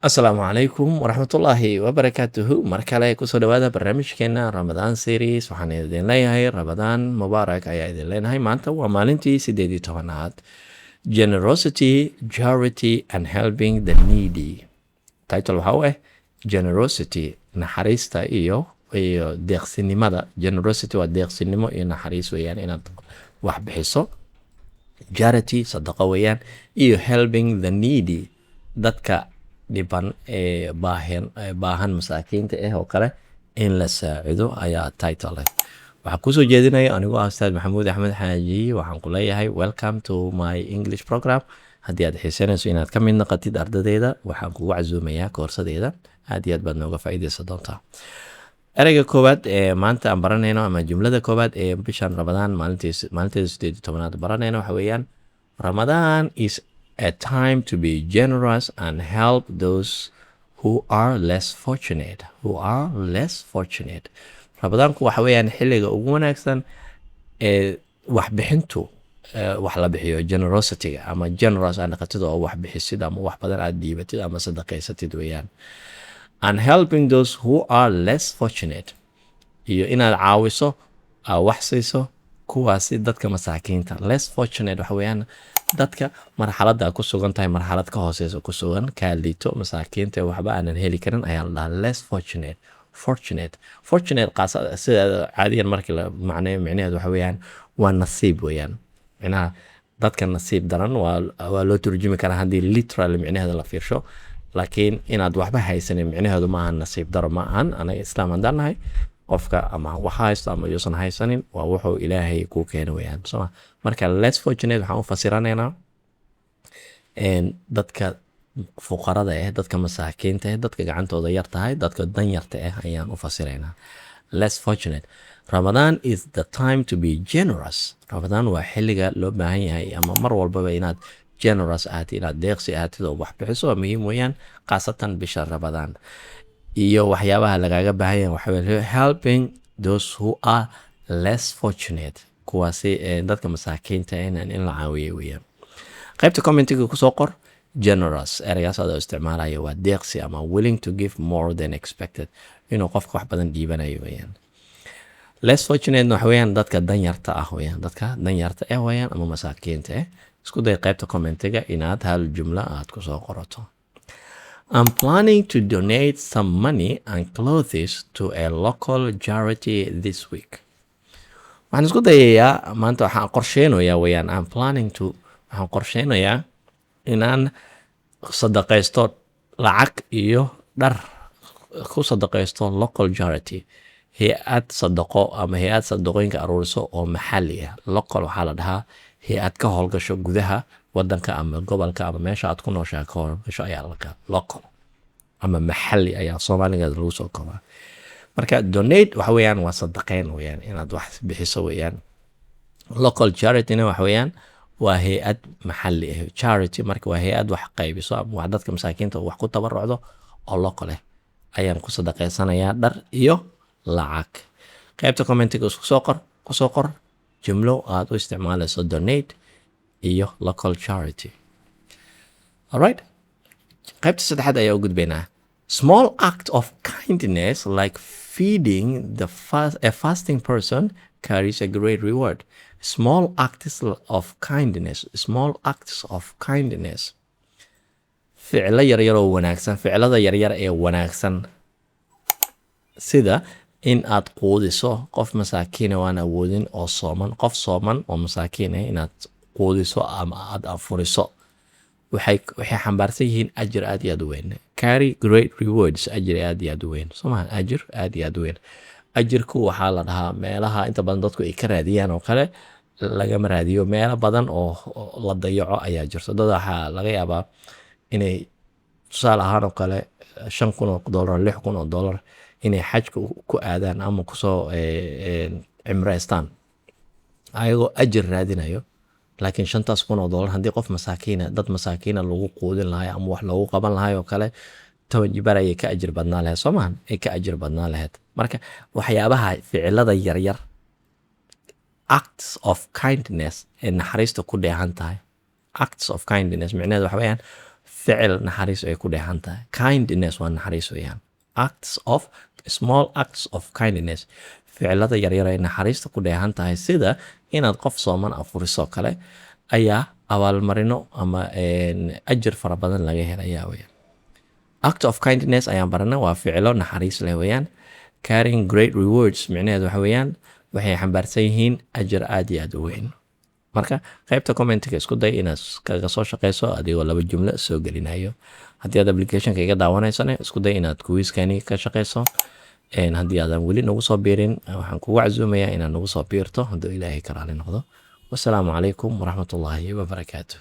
Asalaamu calaykum waraxmatullaahi wabarakaatuhu. Mar kale kusoo dhawaada barnaamijkeena Ramadaan series. Waxaan idin leeyahay Ramadaan mubaarak ayaa idin leenahay. Maanta waa maalintii 18aad. Generosity, charity and helping the needy. Title waxaa u ah generosity, naxariista iyo deeqsinimada. Generosity waa deeqsinimo iyo naxariis weeyaan, inaad wax bixiso. Charity sadaqo weeyaan, iyo helping the needy, dadka dhiban ee baahan, baahan, masaakiinta ah oo kale in la saacido ayaa title ah. Waxaan kusoo jeedinaya anigoo ah Ustaad Maxamuud Axmed Xaaji. Waxaan ku leeyahay welcome to my English program. Haddii aad xiisanayso inaad ka mid noqotid ardadeeda, waxaan kugu casuumayaa koorsadeeda. Aad iyo aad baad nooga faa'iideysan doontaa. Ereyga koowaad ee maanta aan baranayno ama jumlada koowaad ee bishan Ramadaan maalinteeda 18aad baranayno waxa weeyaan: Ramadan is a time to be generous and help those who are less fortunate, who are less fortunate. Ramadaanku waxa weeyaan xilliga ugu wanaagsan ee waxbixintu, wax la bixiyo, generosity-ga ama generous aad noqotid oo wax bixisid ama wax badan aad dhiibatid ama sadaqaysatid weeyaan. And helping those who are less fortunate, iyo inaad caawiso, aad wax siiso kuwaasi dadka masaakiinta. Less fortunate waxa weeyaan dadka marxaladda aad ku sugan tahay marxalad ka hooseysa ku sugan, kaa liito, masaakiinta waxba aanan heli karin ayaa la dhahaa less fortunate. Fortunate, fortunate qaas sida caadiyan markii la macneeyo, micnaheedu waxa weeyaan waa nasiib weeyaan. Micnaha dadka nasiib daran waa loo turjumi karaa haddii literally micnaheeda la fiirsho, laakiin inaad waxba haysanin micnaheedu ma ahan nasiib daro ma ahan. Anaga Islaam haddaan nahay, qofka ama wax haysto ama yuusan haysanin, waa wuxuu Ilaahay kuu keena weeyaan, sooma? Marka less fortunate waxaan u fasiranaynaa dadka fuqarada ah, dadka masaakiinta ah, dadka gacantooda yar tahay, dadka danyarta ah ayaan u fasiraynaa less fortunate. Ramadan is the time to be generous. Ramadan waa xilliga loo baahan yahay ama mar walbaba inaad generous ahatid, inaad deeqsi ahatid oo wax bixiso waa muhiim weeyaan, khaasatan bisha Ramadaan. Iyo waxyaabaha lagaaga baahan yahay waxa weeye helping those who are less fortunate, kuwaasi dadka masaakiinta in la caawiyo weeyaan. Qaybta commentiga kusoo qor generous, ereygaas adoo isticmaalaya. Waa deeqsi ama willing to give more than expected, inuu qofka wax badan dhiibanayo weeyaan. Less fortunate waxa weeyaan dadka danyarta ah weeyaan, dadka danyarta ah weeyaan ama masaakiinta ah. Isku day qaybta commentiga inaad hal jumla aad kusoo qorato. I'm planning to donate some money and clothes to a local charity this week. Waxaan isku dayayaa maanta, waxaan qorsheynayaa weeyaan, I'm planning to, waxaan qorsheynayaa inaan sadaqaysto lacag iyo dhar, ku sadaqaysto local charity, hay-ad sadaqo ama hay-ad sadaqooyinka aruuriso oo maxalli ah. Local waxaa la dhahaa hay-ad ka howlgasho gudaha wadanka ama gobolka ama meesha aad ku nooshahay ka howlgasho ayaa la dhahaa local ama maxalli ayaa Soomaaliga lagu soo koobaa. Marka donate waxa weeyaan waa sadaqeyn weeyaan, inaad wax bixiso weeyaan. Local charityna waxa weeyaan waa hay-ad maxalli ah. Charity marka waa hay-ad wax qaybiso ama wax dadka masaakiinta wax ku tabarucdo oo local ah ayaan ku sadaqaysanayaa dhar iyo lacag. Qaybta commentiga isku soo qor, kusoo qor jumlo aad u isticmaalayso donate iyo local charity. Alright, qaybta saddexaad ayaa u gudbaynaa. Small act of kindness like feeding the fast, a fasting person carries a great reward. Small acts of kindness, small acts of kindness, ficilo yaryar oo wanaagsan, ficilada yaryar ee wanaagsan, sida in aad quudiso qof masaakiina oo aan awoodin oo sooman, qof sooman oo masaakiin ah inaad quudiso ama aad afuriso, waxay xambaarsan yihiin ajir aad iyo aad u weyn. Carry great rewards, ajir aad iyo aad u weyn, soo maha? Ajir aad iyo aad u weyn. Ajirku waxaa la dhahaa meelaha inta badan dadku ay ka raadiyaan oo kale lagama raadiyo. Meelo badan oo la dayaco ayaa jirto. Dad waxaa laga yaabaa inay tusaale ahaan oo kale $5,000, $6,000 inay xajka ku aadaan ama kusoo cimreystaan ayagoo ajir raadinayo, laakiin shantaas kun oo dollar haddii qof masaakiina, dad masaakiina lagu quudin lahay ama wax loogu qaban lahay oo kale, 10 jibaar ayay ka ajir badnaan lahayd, soo mahan? Ay ka ajir badnaan lahayd. Marka waxyaabaha ficilada yaryar, acts of kindness ee naxariista ku dheehan tahay, acts of kindness micnaheedu waxa weeyaan ficilo yaryar oo naxariis ku dheehan tahay. Ficil naxariis ay ku dheehan tahay, kindness waa naxariis weeyaan. Acts of small acts of kindness, ficilada yaryar ee naxariista ku dheehan tahay, sida inaad qof sooman afurisoo kale, ayaa abaalmarino ama ajir fara badan laga helayaa weyaan. Act of kindness ayaan barana, waa ficilo naxariis leh weeyaan. Carrying great rewards micnaheedu waxa weeyaan waxay xambaarsan yihiin ajar aad iyo aad u weyn. Marka qaybta commentiga isku day inaad kaga soo shaqeyso adigoo laba jumlo soo gelinayo. Haddii aad applicationka iga daawanaysana, isku day inaad quizkani ka shaqeyso. Haddii aadan weli nagu soo biirin, waxaan kugu casuumayaa inaad nagu soo biirto hadduu Ilaahay ka raali noqdo. Wasalaamu calaykum waraxmatullaahi wabarakaatu.